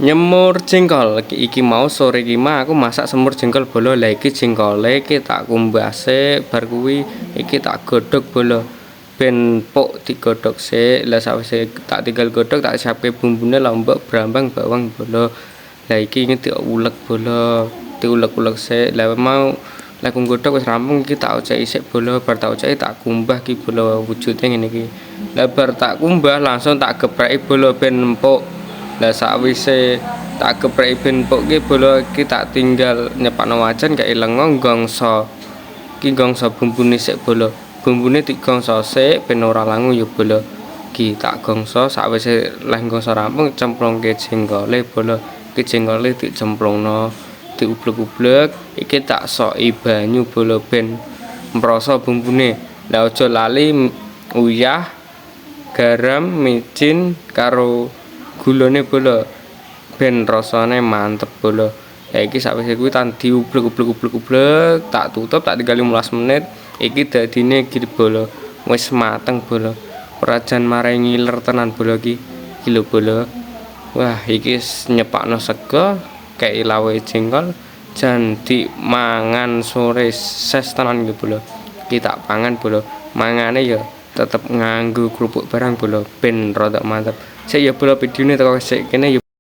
Nyemur jengkol iki mau sore iki mah aku masak semur jengkol, bolo. Lah, iki jengkole iki tak kumbah sik, bar kuwi iki tak godhog, bolo, ben empuk digodhog sik. Lah, sawise tak tinggal godhog, tak siapke bumbune, lombok, brambang, bawang, bolo. Lah, iki diulek, bolo, diulek-ulek sik. Lah, mau lek nggodhog wis rampung, iki tak oceki sik, bolo. Bar tak oceki, tak kumbah ki, bolo, wujude ngene iki. Lah, bar tak kumbah langsung tak gepreki, bolo, ben empuk. Lah, sakwise tak gepreki ben empuk ki, bolo, iki tak tinggal nyepakno wajan, kei lenga, gongso. Iki gongso bumbune sik, bolo. Bumbune digongso sik ben ora langu ya, bolo. Iki tak gongso, sakwise leh gongso rampung, cemplungke jengkole, bolo. Iki jengkole dicemplungno, diublek-ublek, iki tak soki banyu, bolo, ben mroso bumbune. Lah, aja lali uyah, garam, micin karo gulane, bolo, ben rasane mantep, bolo. Lah, iki sakwise kuwi tan diublek-ublek ublek-ublek, tak tutup, tak tinggal 15 menit. Iki dadine iki, bolo, wis mateng, bolo. Ora jan marai ngiler tenan, bolo, iki. Iki lho, bolo. Wah, iki nyepakno sego kei lawuhe jengkol, jan dimangan sore ses tenan iki, bolo. Iki tak pangan, bolo. Mangane ya tetep nganggo kerupuk barang, bolo, ben rada mantep. Sik ya, bolo, videone teko sik kene ya.